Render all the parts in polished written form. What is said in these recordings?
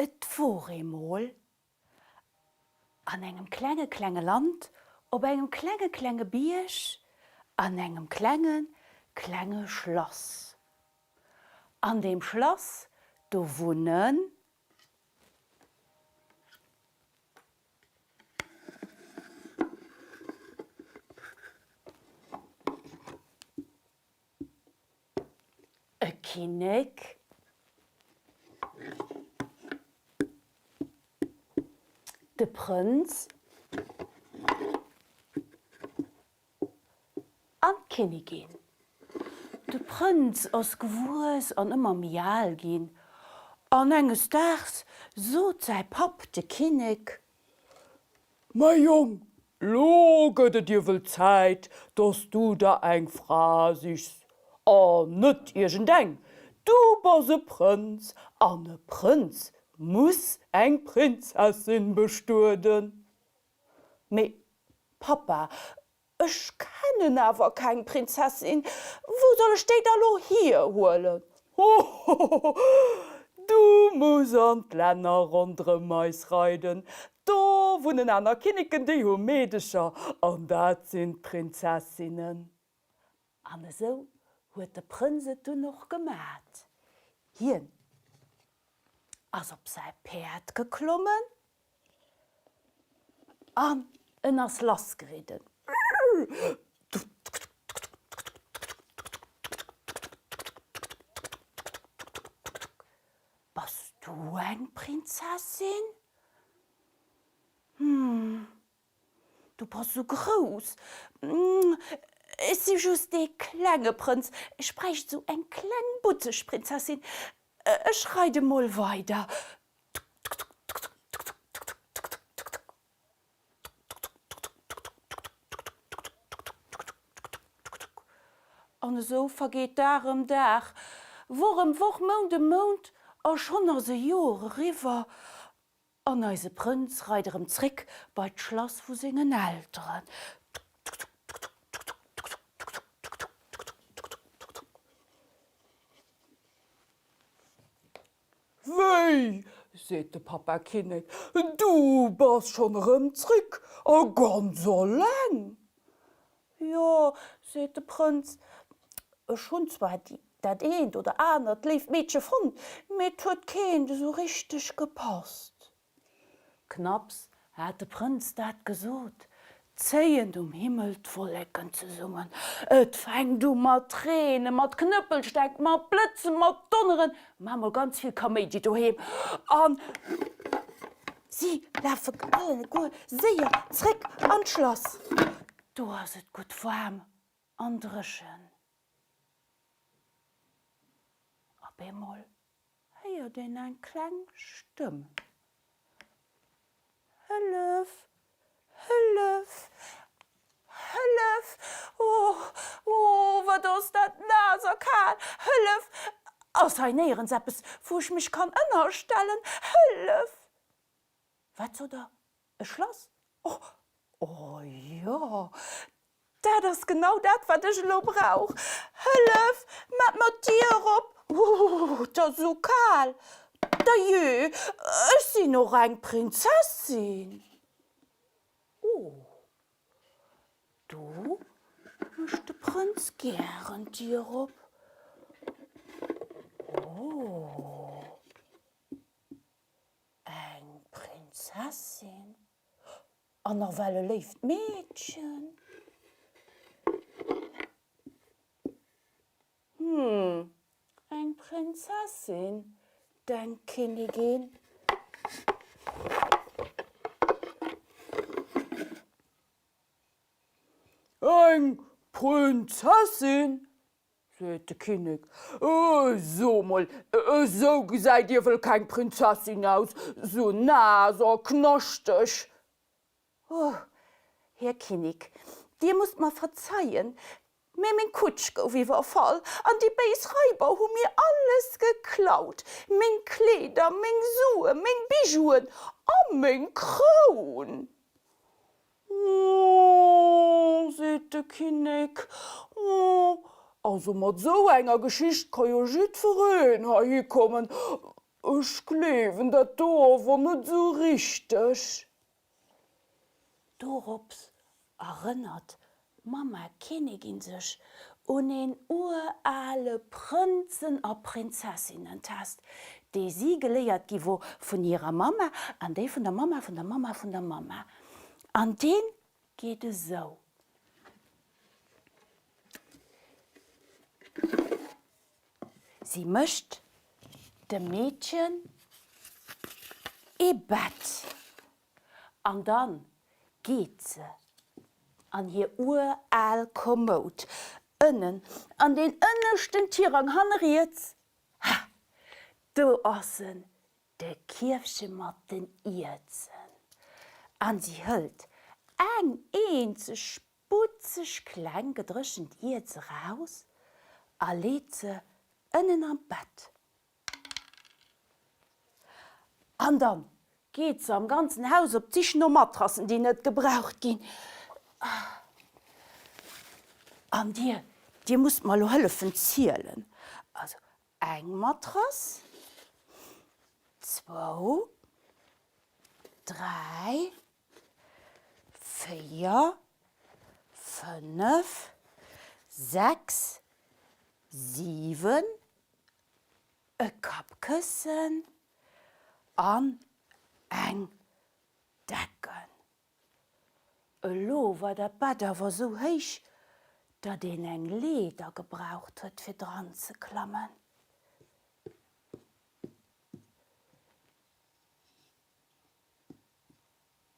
Et wor eemol an engem klenge klenge Land, op engem klenge klenge Bierg, an engem klenge klenge Schlass. An deem Schlass, do wunnen. E Kinnek, de Prënz an d'Kinnigin. De Prënz ass gewuess an ëmmer méi al ginn, an enges Daags sot säi Papp, de Kinnek, Mäi Jong, lo gëtt et iewel Zäit, dass du der eng Fra sichs. An net iergendeng, du bass e Prënz, an e Prënz muss eng Prinzessin bestueden. Mee Pappa, Ech kennen awer keng Prinzessin, wou soll ech déi da lo hierhuelen? Hohoho, du muss an d'Länner ronderëm eis reiden, do wunnen aner Kinneken, déi hu Meedecher, an dat sinn d'Prinzessinnen. An esou huet de Prënz et dunn och gemat. Hien ass op säi Päerd geklommen An en ass lassgeridden. Bass du eng Prinzessin? Hm, du bass sou grouss. Ech si just dee klenge Prënz. Ech bräicht sou eng kleng butzeg Prinzessin. Ech reide mol weider. An esou vergeet Dag ëm Dag, Woch ëm Woch, Mount ëm Mount, a schonn ass e Joer eriwwer, an eise Prënz reit erëm zréck bei d'Schlass vu sengen Elteren. Wéi, seet de Pappa Kinnek, du bass schonn erëm zréck, a ganz eleng? Jo, seet de Prënz, ech hunn zwar dat eent oder anert léift Meedche fonnt, mee et huet keent esou richteg gepasst. Knapps hat de Prënz dat gesot, zéien um Himmel d'Wolleken zesummen. Et fänkt u mat reene, mat Knëppelsteng, mat Blëtzen, mat Donneren, ma mol ganz vill Kaméidi doheem an si lafe alleguer séier zréck an d'Schlass. Do ass et gutt waarm an dréchen. Op eemol héiert een eng kleng Stëmm, Hëllef! Hëllef! Hëllef! Oh, oh, wat ass dat naass a kal! Hëllef! Ass hei néierens eppes, wou ech mech kann ënnerstellen? Hëllef! Wat sot der? E Schlass? Oh, oh jo, dat ass genau dat, wat ech elo brauch. Hëllef, maat mer d'Dier op! Ooh, 't ass esou kal! Dajee, ech sinn och eng Prinzessin! Oh, do mécht de Prënz gären d'Dier op. Oh. Eng Prinzessin an nawell e léift Meedchen. Hm, eng Prinzessin, denkt d'Kinnigin. Eng Prinzessin? Seet de Kinnek, So mol, esou gesäit iewel keng Prinzessin aus, sou naass a knaschteg. O, Här Kinnek, Dir musst mer verzeien, mä meng Kutsch gouf iwwerfall an déi béis Raiber hu mir alles geklaut, meng Kleeder, meng Sue, meng Bijouen a meng Kroun. Oh, seet de Kinnek, oh, also mat esou enger Geschicht ka jo jiddwereen heihi kommen. Ech gleewen dat do awer net esou richteg. Dorops erënnert d'Mamma Kinnigin sech un een urale Prënzen a Prinzessinnentest, dee si geléiert gi wor vun hirer Mamma an déi vun der Mamma vun der Mamma vun der Mamma. An dee geet esou. Si mécht dem Meedchen ee Bett an dann geet se an hir uraal Kommoud ënnen an deen ënneschten Tirang hanne riets. Ha, do ass en, de Kierfche mat den Ierzen. An si hëlt eng eenzeg butzeg kleng gedréchent Ierz eraus a leet se ënnen an d'Bett. An dann geet se am ganzen Haus op d'Sich no Matrassen, déi net gebraucht ginn. An dir, dir musst mer elo hëllefen zielen. Also eng Matrass, zwou, dräi, 4, 5, 6, 7, e Kappkëssen an eng Decken. Elo war dat Bett awer esou héich, datt een eng Leeder gebraucht huet, fir dran ze klammen.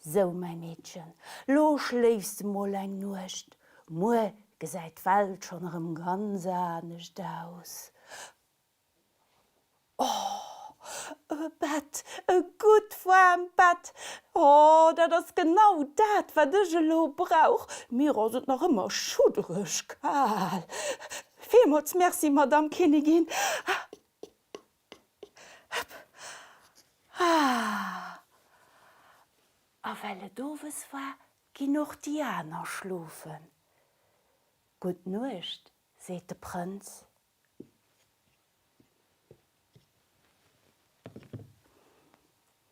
Sou, mäi Meedchen, lo schléifs de mol eng Nuecht, muer gesäit d'Welt schonn erëm ganz anescht aus. Oh, e Bett, e gutt waarmt Bett, oh, dat ass genau dat, wat ech elo brauch, mir ass et nach ëmmer schuddereg kal. Villmools Merci, Madamm Kinnigin. Hëpp! Ah! A well et owes war, ginn och déi aner schlofen. Gutt Nuecht, seet de Prënz.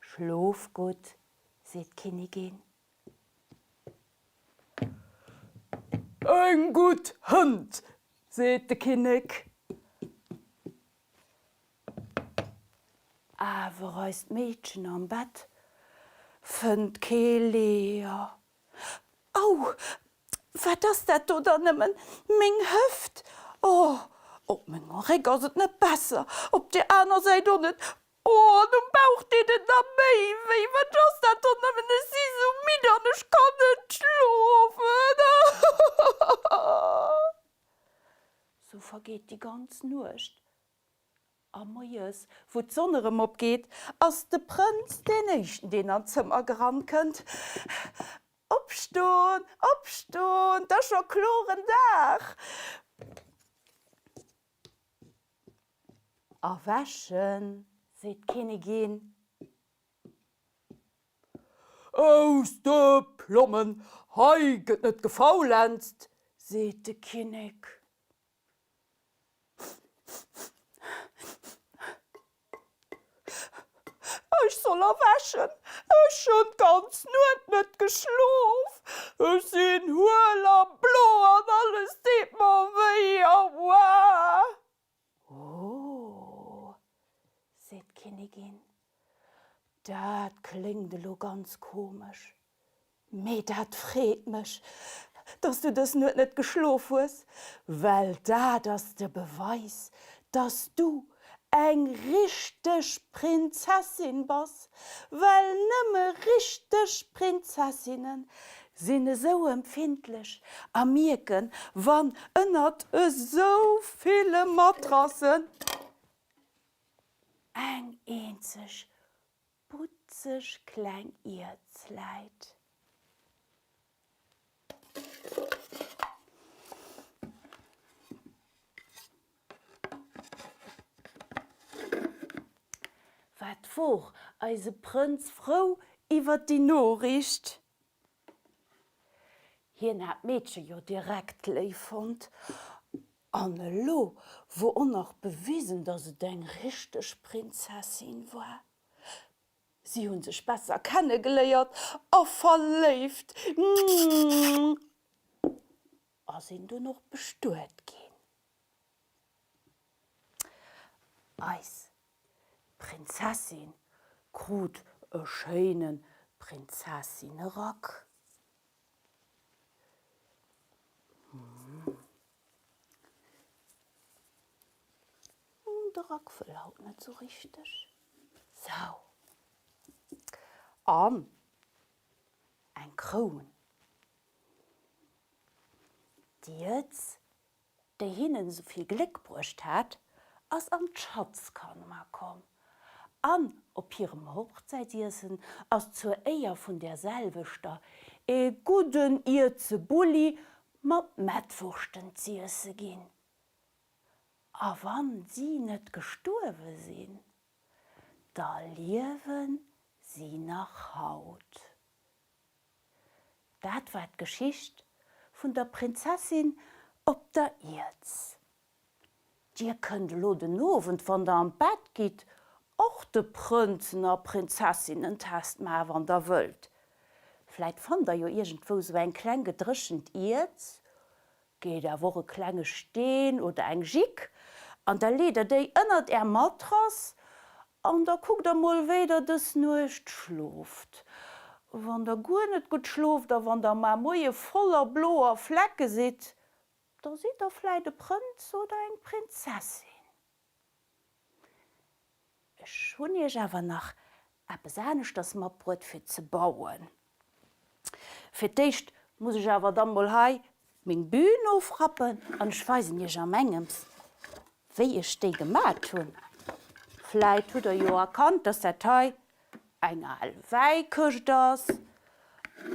Schlof gutt, seet d'Kinnigin. Eng gutt Hënt, seet de Kinnek. Awer eist Meedchen am Bett fënnt kee Leeër. Au! Wat ass dat do dann nëmmen? Meng Hëft! Oh, op mengem Réck ass et net besser, op der aner Säit och net. Oh, an um Bauch deet et nach méi wéi. Wat ass dat dann nëmmen? Ech si sou midd an ech kann net schlofen. Sou vergeet déi ganz Nuecht. A moies, wou d'Sonn erëm opgeet, ass de Prënz deen éischten, deen an d'Zëmmer gerannt kënnt. Opston, opston, 't ass scho kloren Dag! Erwächen, seet d'Kinnigin. Aus de Plommen, hei gëtt net gefaulenzt, seet de Kinnek. Ech soll erwächen, ech hunn d'ganz Nuet net geschlof, ech sinn huel a blo an alles deet mer wéi, aua! Oh, seet d'Kinnigin, dat kléngt elo ganz komesch. Mee dat freet mech, dass du dës Nuet net geschlof hues, well dat ass de Beweis, dass du eng richteg Prinzessin bass, well nëmme richteg Prinzessinne sinn esou empfindlech a mierken, wann ënnert esou ville Matrassen eng eenzeg Butzeg kleng Ierz läit. Wat wor eise Prënz frou iwwer déi Noriicht! Hien hat d'Meedche jo direkt léif fonnt. An elo wor och nach bewisen, dass et eng richteg Prinzessin war. Si hunn sech besser kennegeléiert a verléift a sinn dunn och bestuet ginn. Eis Prinzessin krut e schéine Prinzessinnerack. De Rack wëll haut net sou richteg. Sou. An eng Kroun. D'Ierz, déi hinnen esou vill Gléck bruecht hat, ass an d'Schatzkammer komm, an op hirem Hochzäitsiessen ass zur Éier vun där selwechter ee gudden Ierzebulli mat Mettwurschten z'iesse ginn. A wann si net gestuerwe sinn, da liewe si nach haut. Dat war d'Geschicht vun der Prinzessin op der Ierz. Dir kënnt elo den Owend, wann der an d'Bett gitt, och de Prënzen a Prinzessinnentest maachen, wann der wëllt. Vläit fannt der jo iergendwou sou eng kleng gedréchent Ierz Geet awer och e klenge Steen oder eng Jick an da leet der déi ënnert är Matrass an da kuckt der mol wéi der dës Nuecht schlooft. Wann der guer net gutt schlooft a wann der mar Moie voller bloer Flecke sidd, da sidd der vläit e Prënz oder eng Prinzessin. Ech hunn iech awer nach eppes aneschters matbruet fir ze bauen. Fir d'éischt muss ech awer dann mol hei meng Bühn ofrappen an ech weisen iech am engems wéi ech déi gemat hunn. Vläit hutt der jo erkannt dass dat hei eng al Wäikëscht ass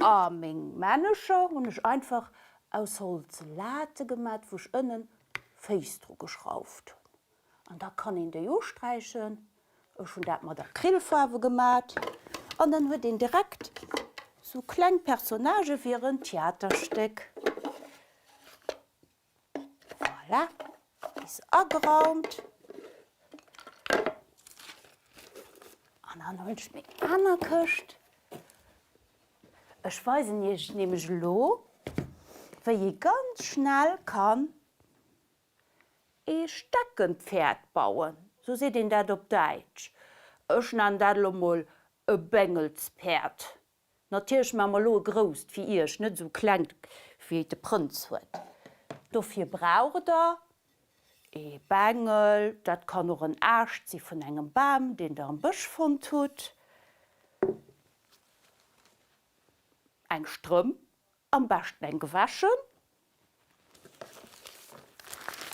a meng Männecher hunn ech einfach aus Holzlate gemat wou ech ënnen Féiss dru geschrauft hunn. An da kann een déi usträichen. Ech hunn dat mat Acrylfaarwe gemat. An dann huet een direkt sou kleng Personnagë fir en Theaterstéck. Voilà, is ageraumt. An dann huelen ech meng aner Këscht. Ech weisen iech nämlech elo, wéi ee ganz schnell kann Ee Steckenpferd bauen, sou seet een dat op Däitsch. Ech nennen dat elo mol e Bengelspferd. Natierlech maache mer elo e grousst fir iech, net esou klengt wéi et de Prënz huet. Dofir braucht der ee Bengel, dat kann och en Aascht si vun engem Bam, deen der am Bësch fonnt hutt, eng Strëmp, am beschten eng gewäschen,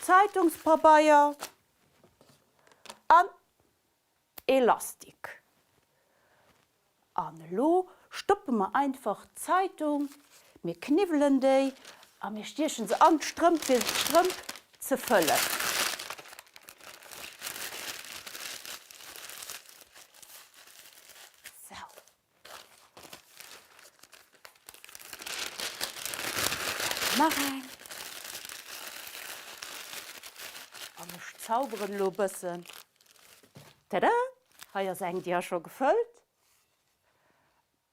Zeitungspabeier an Elastik. An elo stoppe mer einfach d'Zeitung, mir kniwwelen déi a mir stiechen se an d'Strëmp fir d'Strëmp ze fëllen. Sou. Nach eng. An ech zauberen elo e bëssen. Tada! Hei ass eng, déi ass scho gefëllt.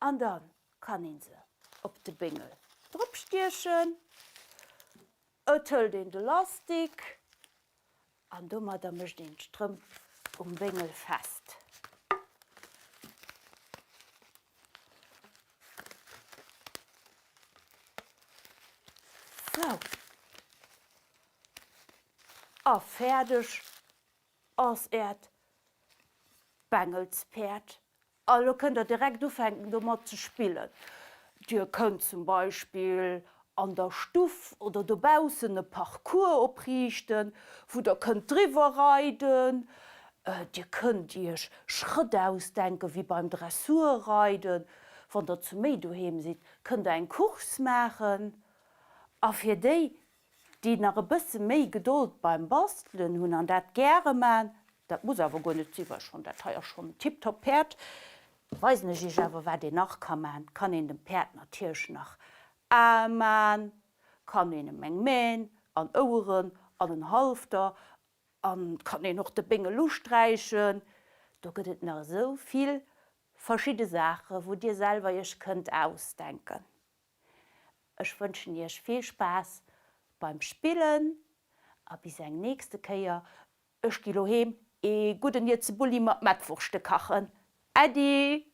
An da kann ee se op de Béngel dropstiechen. Et hëlt een de Lastik An domadder mécht een d'Strëmp um Béngel fest. Sou. A fäerdeg ass äert Bengelspäerd. A lo kënnt der direkt ufänken domat ze spillen. Dir kënnt zum Beispill an der Stuff oder dobaussen e Parcours opriichten, wou der kënnt driwwer reiden. Dir kënnt iech Schrëtt ausdenken, wéi beim Dressurreiden. Wann der zu méi doheem sidd, kënnt der eng Course maachen. A fir déi, déi nach e bësse méi Gedold beim Bastelen hunn an dat gäre man, dat muss awer guer net sinn, well ech fannen dat hei ass schonn en tiptop Päerd, weisen ech iech awer wat een nach ka man. Kann een dem Päerd natierlech nach Ae man, kann een em eng Mähn an Oueren. An en Halfter. An et kann een och de Béngel usträichen. Do gëtt et nach esou vill verschidde Saachen, wou dir selwer iech kënnt ausdenken. Ech wënschen iech vill Spaass beim Spillen a bis eng nächste Kéier. Ech gi lo heem ee gudden Ierzebulli mat Mettwurschte kachen. Äddi!